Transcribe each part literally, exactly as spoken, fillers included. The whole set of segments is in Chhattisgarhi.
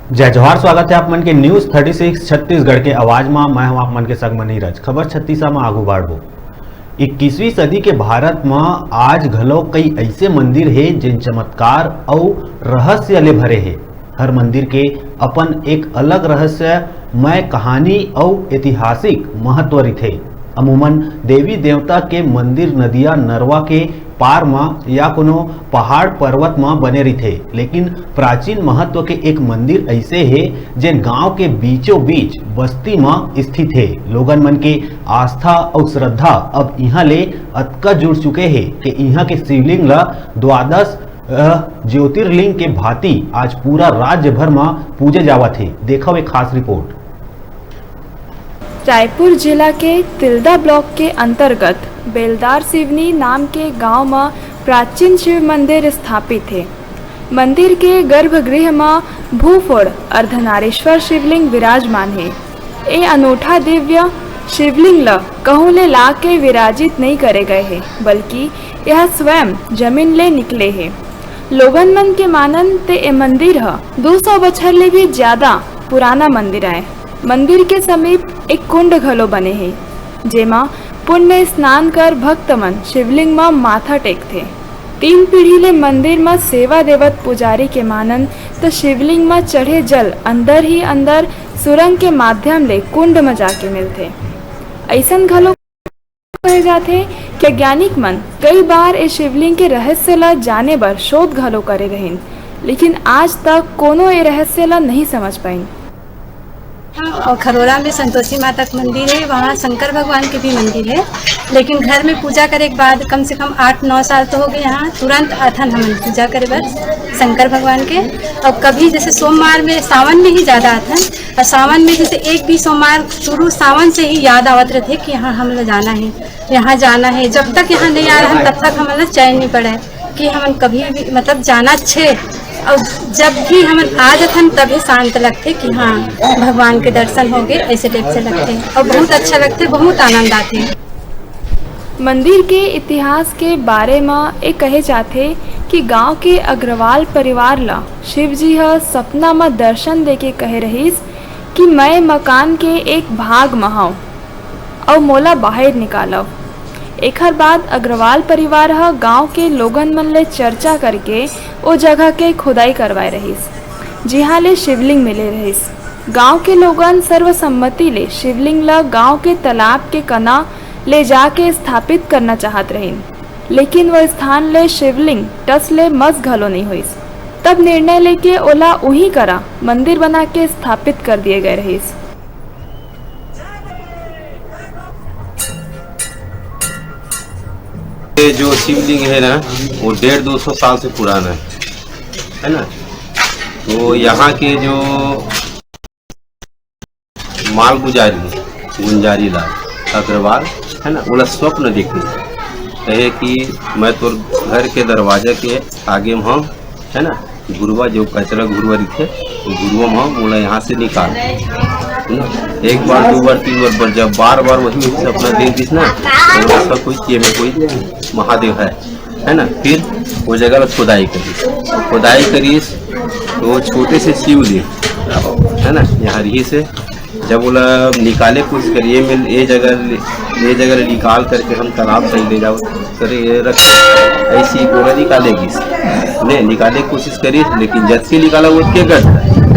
जय जोहार, स्वागत है आप मन के News Thirty Six छत्तीसगढ़ के आवाज मा। मैं हूं आप मन के संग म नीरज। खबर छत्तीसा मा आगू बढ़बो। इक्कीसवीं सदी के भारत मा आज घलो कई ऐसे मंदिर हे, जेन चमत्कार अउ रहस्य ले भरे हे। हर मंदिर के अपन एक अलग रहस्यमय कहानी अउ ऐतिहासिक महत्व रिथे। अमूमन देवी देवता के मंदिर नदिया नरवा के पार म या कोनो पहाड़ पर्वत म बने रिथे, लेकिन प्राचीन महत्व के एक मंदिर ऐसे हे, जेन गांव के बीचों बीच बस्ती म स्थित हे। लोगन मन के आस्था अउ श्रद्धा अब इहां ले अतका जुड़ चुके हे कि इहां के शिवलिंग ल द्वादश, अ, ज्योतिर्लिंग के भांति आज पूरा राज्य भर म पूजे जावत हे। देखव एक खास रिपोर्ट। रायपुर जिला के तिल्दा ब्लॉक के अंतर्गत बेलदार सिवनी नाम के गांव म प्राचीन शिव मंदिर स्थापित हे। मंदिर के गर्भगृह म भूफोड़ अर्धनारीश्वर शिवलिंग विराजमान हे। ए अनूठा दिव्य शिवलिंग ल कहूं ले ला के विराजित नइ करे गए हे, बल्कि यह स्वयं जमीन ले निकले हे। लोगन मन के मानन ते ए मंदिर ह दू सौ बछर ले भी ज्यादा पुराना मंदिर आय। मंदिर के समीप एक कुंड घलो बने हे, जेमा पुण्य स्नान कर भक्त मन शिवलिंग म माथा टेकथे। तीन पीढ़ी ले मंदिर म सेवा देवत पुजारी के मानन त शिवलिंग म चढ़े जल अंदर ही अंदर सुरंग के माध्यम ले कुंड म जाके मिलथे। अइसन घलो कहे जाथे कि वैज्ञानिक मन कई बार ए शिवलिंग के रहस्य ल जाने बर शोध घलो करे रहिन, लेकिन आज तक कोनो ए रहस्य ल नहीं समझ पाइन। और खरोरा में संतोषी माता का मंदिर है, वहाँ शंकर भगवान के भी मंदिर है, लेकिन घर में पूजा करे के बाद कम से कम आठ नौ साल तो हो गए, यहाँ तुरंत आथन हमन पूजा करे बर शंकर भगवान के। और कभी जैसे सोमवार में, सावन में ही ज़्यादा आथन, और सावन में जैसे एक भी सोमवार शुरू सावन से ही याद आवत रहते कि यहाँ हम लोग जाना है, यहाँ जाना है। जब तक यहाँ नहीं आ रहा तब तक हमन ला चैन नहीं पड़े कि हमन कभी भी, मतलब, जाना छे। और जब भी हमन आ जाथन तभी शांत लगथे कि हाँ, भगवान के दर्शन हो गए, ऐसे टाइप से लगथे और बहुत अच्छा लगथे, बहुत आनंद आथे। मंदिर के इतिहास के बारे म ए कहे जाथे कि गांव के अग्रवाल परिवार ल शिव जी ह सपना म दर्शन देके कहे रहिस कि मैं मकान के एक भाग म हंव अउ मोला बाहिर निकालव। एखर बाद अग्रवाल परिवार ह गांव के लोगन मन ले चर्चा करके ओ जगह के खुदाई करवाए रहिस, जिहां ले शिवलिंग मिले रहिस। गांव के लोगन सर्वसम्मति ले शिवलिंग ल गांव के तालाब के कना ले जाके स्थापित करना चाहत रहिन, लेकिन वो स्थान ले शिवलिंग टस ले मस घलो नइ होइस। तब निर्णय लेके ओला उही करा मंदिर बना के स्थापित कर दिए गए रहिस। ये जो शिवलिंग है ना, वो डेढ़ दो सौ साल से पुराना है, है ना। तो यहाँ के जो मालगुजारी, गुंजारी लाल अग्रवाल, है ना, ओला स्वप्न देखे, कहे कि मैं तोर घर के दरवाजा के आगे में हूँ, है ना, घुरवा जो कचरा घुरवा रहिथे, वो घुरवा में मोला यहाँ से निकाल, है ना। एक बार, दो बार, तीन बार, पर जब बार बार वही सपना देख दिस ना, तो ऐसा कोई कि में कोई महादेव है, है ना। फिर वो जगह ला खुदाई करिस, खुदाई करिस तो छोटे से शिवलिंग, है ना, यहाँ रहिस हे। जब ओला निकाले कोशिश करी, ये मिल, ये जगह ले, ये जगह ले निकाल करके हम तालाब सही ले जाओ, करे ये रख, ऐसी बोला निकाले गिस, ने निकाले कोशिश करी, लेकिन जब के निकाला वो के गट,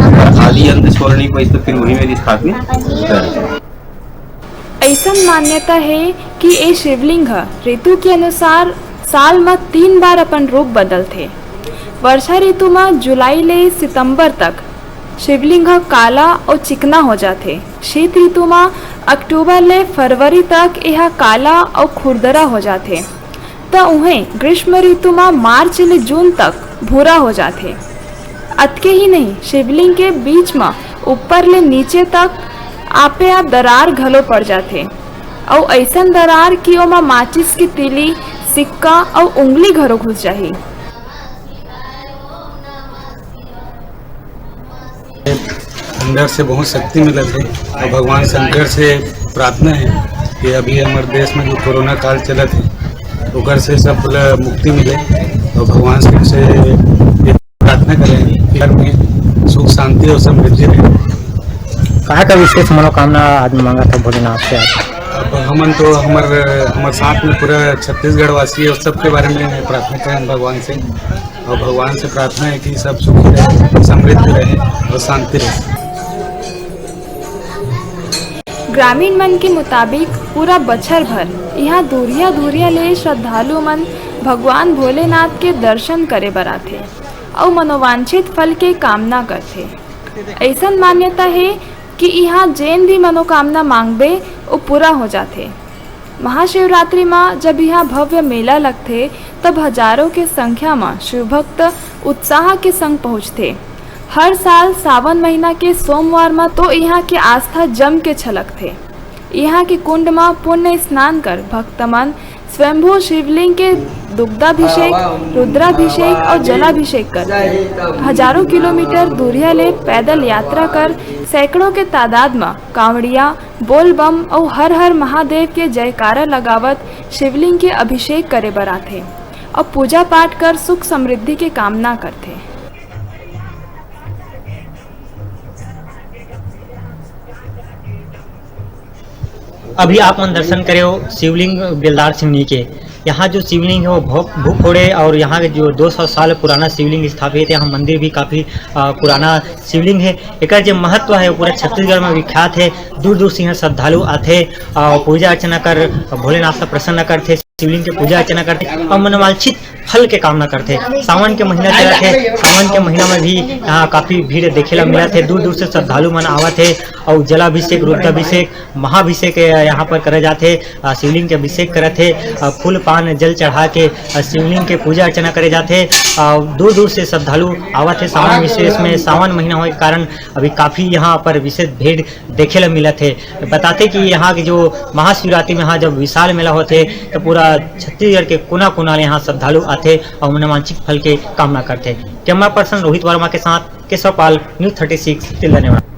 पर आधी अंत छोड़ नहीं पाई, तो फिर वही मेरी स्थापित कर दी। अइसन मान्यता हे कि ए शिवलिंग ह ऋतु के अनुसार साल म तीन बार अपन रूप बदलथे। वर्षा ऋतु म जुलाई ले सितंबर तक शिवलिंग ह काला अउ चिकना हो जाथे। शीत ऋतु म अक्टूबर ले फरवरी तक एहा काला अउ खुरदरा हो जाथे, त उहें ग्रीष्म ऋतु म मार्च ले जून तक भूरा हो जाथे। अतके ही नहीं, शिवलिंग के बीच म ऊपर ले नीचे तक आपे आप दरार घलो पड़ जाथे, अउ अइसन दरार कि ओमा माचिस के तीली, सिक्का अउ उंगली घलो घुस जाही। अंदर से बहुत शक्ति मिलत हे अउ भगवान शंकर से प्रार्थना हे कि अभी हमर देश में जो कोरोना काल चलत हे, ओकर से सब ल मुक्ति मिले अउ भगवान शिव से प्रार्थना करें, घर में सुख शांति और समृद्धि रहे। का का विशेष मनोकामना आदमी मांगा था भोलेनाथ से आज? अब हमन तो हमर, हमर साथ में पूरा छत्तीसगढ़ वासी है, उस सब के बारे में प्रार्थना करें भगवान से, और भगवान से प्रार्थना है कि सब सुखी रहे, समृद्ध रहे और शांति रहे। ग्रामीण मन के मुताबिक पूरा बछर भर इहाँ दूरिहा दूरिहा ले श्रद्धालु मन भगवान भोलेनाथ के दर्शन करे बर आथे अउ मनोवांछित फल के कामना करथे। अइसन मान्यता हे कि इहाँ जेन भी मनोकामना मांगबे, ओ पूरा हो जाथे। महाशिवरात्रि म जब इहाँ भव्य मेला लगथे, तब हजारों के संख्या म शिवभक्त उत्साह के संग पहुंचथे। हर साल सावन महीना के सोमवार म तो इहाँ के आस्था जम के छलकथे। इहाँ के कुंड म पुण्य स्नान कर भक्त मन स्वयंभू शिवलिंग के दुग्धाभिषेक, रुद्राभिषेक और जलाभिषेक करथे। हजारों किलोमीटर दूरिया ले पैदल यात्रा कर सैकड़ों के तादाद म कांवड़िया बोल बम अउ हर हर महादेव के जयकारा लगावत शिवलिंग के अभिषेक करे बर आथे अउ पूजा पाठ कर सुख समृद्धि के कामना करथे। अभी आप मन दर्शन करे हो शिवलिंग बेलदार सिवनी के। यहाँ जो शिवलिंग है वो भू- भू फोड़े और यहाँ के जो दो सौ साल पुराना शिवलिंग स्थापित है। यहाँ मंदिर भी काफी अ, पुराना शिवलिंग है। एकर जो महत्व है वो पूरा छत्तीसगढ़ में विख्यात है। दूर दूर से यहाँ श्रद्धालु आथे और पूजा अर्चना कर भोलेनाथ से प्रसन्न करथे, शिवलिंग के पूजा अर्चना करथे और मनोवांछित फल के कामना करथे। सावन के महीना चलत है, सावन के महीना में भी यहाँ काफी भीड़ देखे ला मिलत है। दूर दूर से श्रद्धालु मन आवत है और जलाभिषेक, रुद्राभिषेक, महाभिषेक यहाँ पर करे जाथे। अ, शिवलिंग के अभिषेक करत हे, अ, फूल पान जल चढ़ा के, अ, शिवलिंग के पूजा अर्चना करे जाथे। अ, दूर दूर से श्रद्धालु आवत हे। सावन विशेष में, सावन महीना होए के कारण अभी काफी यहाँ पर विशेष भीड़ देखे ला मिलत हे। बताथे कि यहाँ के जो महाशिवरात्रि में यहाँ जब विशाल मेला होथे तो पूरा छत्तीसगढ़ के कोना कोना ले यहाँ श्रद्धालु आथे और मनोवांछित फल के कामना करथे। कैमरा पर्सन रोहित वर्मा के साथ Keshav Pal, news thirty six, Tilda नेवाड़ा।